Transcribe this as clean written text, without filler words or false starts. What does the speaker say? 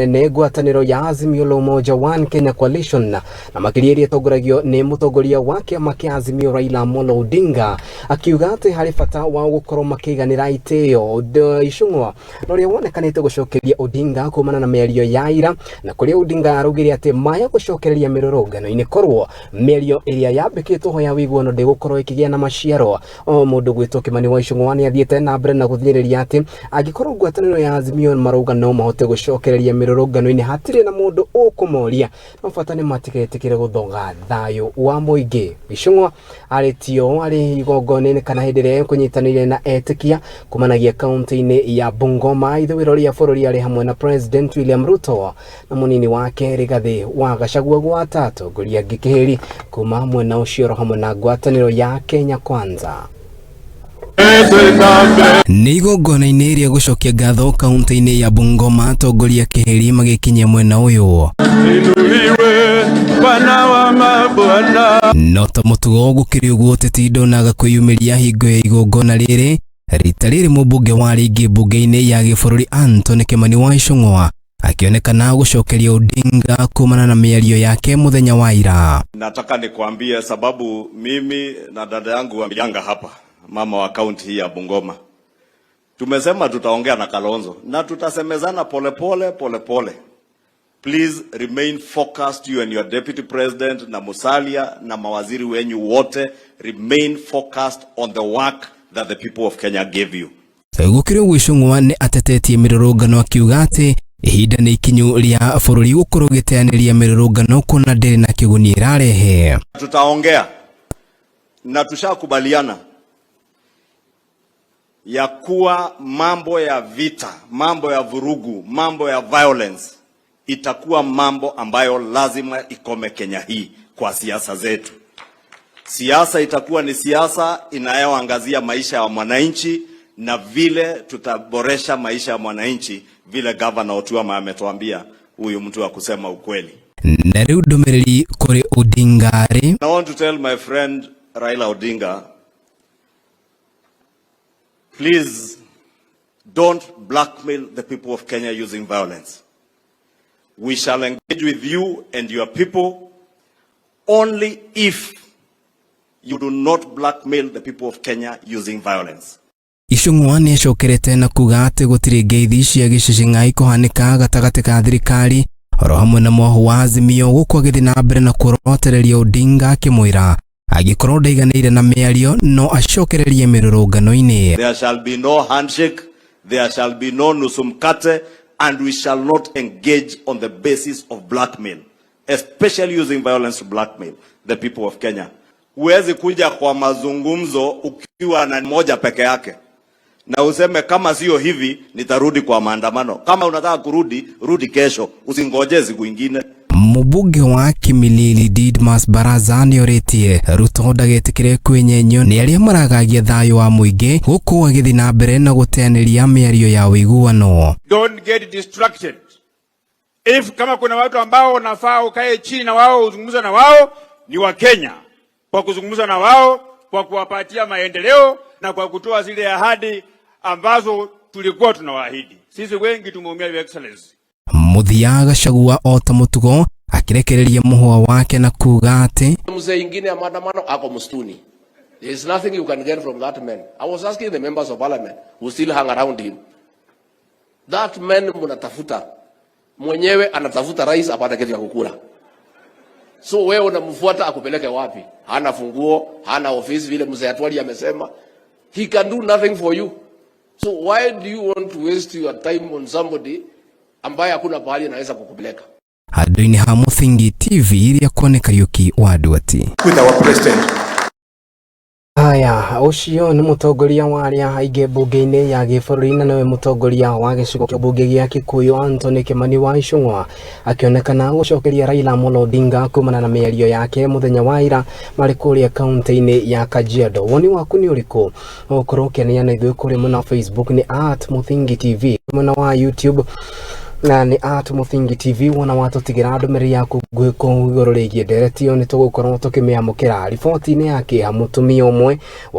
Nene ngwatanĩro ya Azimio la Umoja One Kenya Coalition na makĩria ĩrĩa ĩtongoragio nĩ mũtongoria wa kĩama kĩa Azimio Raila Amolo Odinga, akiuga atĩ harĩ bata wa gũkorwo makĩiganĩra itĩo. Ichung'wa na ũrĩa wonekanĩte gũcokeria Odinga kumana na mĩario ya ira, na kũrĩa Odinga araugire atĩ maya gũcokereria mĩrũrũngano-inĩ korwo mĩario ĩrĩa yambĩkĩtwo ho ya wĩiguano ndĩgũkorwo ĩkĩgĩa na maciaro. O mũndũ gwĩtwo Kimani wa Ichung'wa nĩ athiĩte na mbere na gũthĩrĩria atĩ angĩkorwo ngwatanĩro ya Azimio marauga no mahote gũcokereria mĩrũrũngano-inĩ, hatirĩ na mũndũ ũkũmoria, no bata nĩ matigetĩkĩre gũthoga thayũ wa mũingĩ. Ichung'wa arĩtio arĩ igongona-inĩ kana hĩndĩ ĩrĩa ekũnyitanĩire na etĩkia kumanagia kaunti-inĩ ya Bungoma, ithũĩro rĩa bũrũri, arĩ hamwe na President William Ruto na mũnini wake Rigathĩ wa Gachagua, gwata atongoria angĩ kĩhĩri kuma mwena ũcio oro hamwe na ngwatanĩro ya Kenya Kwanza. Nĩ igongona-inĩ rĩa gũcokia ngatho kaunti-inĩ ya Bungoma, atongoria kĩhĩri magĩkinyia mwena ũyũ. Inuliwe Bwana wa mabwana. No ta mũtugo gũkĩrĩ ũguo, ũteti ndonaga kwĩyumĩria hingo ya igongona rĩrĩ. Rita rĩrĩ mũmbunge wa rĩngĩ mbunge-inĩ ya gĩbũrũri Anthony Kimani wa Ichung'wa akĩonekana gũcokeria Odinga kumana na mĩario yake mũthenya wa ira. Nataka nikwambie sababu mimi na dada yangu wa Yanga hapa, mama wa kaunti hii ya Bungoma, tumesema tutaongea na Kalonzo na tutasemezana polepole polepole pole. Please remain focused, you and your deputy president na Musalia na mawaziri wenyu wote, remain focused on the work that the people of Kenya gave you. Gũkĩrĩ ũguo, Ichung'wa nĩ atetetie mĩrũrũngano akiuga atĩ ihinda nĩ ikinyu rĩa bũrũri gũkorwo gĩteanĩria mĩrũrũngano kuona ndĩrĩ na kĩguni ĩrarehe. Tutaongea na tushakubaliana ya kuwa mambo ya vita, mambo ya vurugu, mambo ya violence itakuwa mambo ambayo lazima ikome Kenya hii kwa siasa zetu. Siasa itakuwa ni siasa inayoangazia maisha ya mwananchi na vile tutaboresha maisha ya mwananchi, vile Governor Otuama ametuambia, huyu mtu wa kusema ukweli. Na rĩu ndũmĩrĩri kũrĩ Odinga rĩ? I want to tell my friend Raila Odinga, please don't blackmail the people of Kenya using violence. We shall engage with you and your people only if you do not blackmail the people of Kenya using violence. Ichung'wa nĩ acokerete na kuga atĩ gũtirĩ ngeithi cia gĩceceng'a ikũhanĩka gatagatĩ ka thirikari oro hamwe na mwahu wa Azimio, gũkũ agĩthiĩ na mbere na kuorotereria Odinga akĩmwĩra angĩkorwo ndaiganĩire na mĩario no acokererie mĩrũrũngano-inĩ. There shall be no handshake, there shall be no nusu mkate, and we shall not engage on the basis of blackmail, especially using violence to blackmail the people of Kenya. Huwezi kuja kwa mazungumzo ukiwa na moja peke yake na useme kama sio hivi nitarudi kwa maandamano. Kama unataka kurudi, rudi kesho, usingoje siku ingine. Mũmbunge wa Kimilili Didmas Baraza nĩorĩtie Ruto ndagetĩkĩre kwĩnyenyio nĩ arĩa maragagia thayũ wa mũingĩ, gũkũ agĩthiĩ na mbere na gũteanĩria mĩario ya ũiguano. Don't get distracted. If kama kuna watu ambao unafaa ukae chini na wao uzungumze na wao ni Wakenya, kwa kuzungumza na wao, kwa kuwapatia maendeleo na kwa kutoa zile ahadi ambazo tulikuwa tunawaahidi. Sisi wengi tumeumia, Your Excellency. Mũthia Gachagua o ta mũtugo akĩrekereria mũhũa wake na kuga atĩ Mzee ingine ya maandamano ako msituni. There is nothing you can get from that man. I was asking the members of parliament who still hang around him. That man mnatafuta mwenyewe anatafuta rais apate kitu ya kukula. So wewe unamfuata akupeleke wapi? Hana funguo, hana ofisi vile mzee Atwoli amesema. He can do nothing for you. So why do you want to waste your time on somebody ambaye hakuna pahali anaweza kukupeleka? Handũ-inĩ ha Mũthingi TV iria kuone Kariuki wa Nduati. With our president. Haya, ũcio nĩ mũtongoria wa arĩa aingĩ mbunge-inĩ ya gĩbũrũri na nĩwe mũtongoria wa gĩcigo kĩa mbunge gĩa Kikuyu Anthony Kimani wa Ichung'wa akĩonekana gũcokeria Raila Amolo Odinga kumana na mĩario yake mũthenya wa ira marĩ kũrĩa kaunti-inĩ ya Kajiado. Woni waku nĩ ũrĩkũ? Ũkorwo ũkĩaria ithuĩ kũrĩ mwena wa Facebook nĩ @MũthingiTV, mwena wa YouTube na nĩ @MũthingiTV. Wona watũtigĩra ndũmĩrĩri yaku nguhĩ kũu igũrũ rĩgiĩ ndereti ĩyo nĩ tũgũkorwo tũkĩmĩamũkĩra. Riboti-inĩ ya kĩeha, mũtumia ũmwe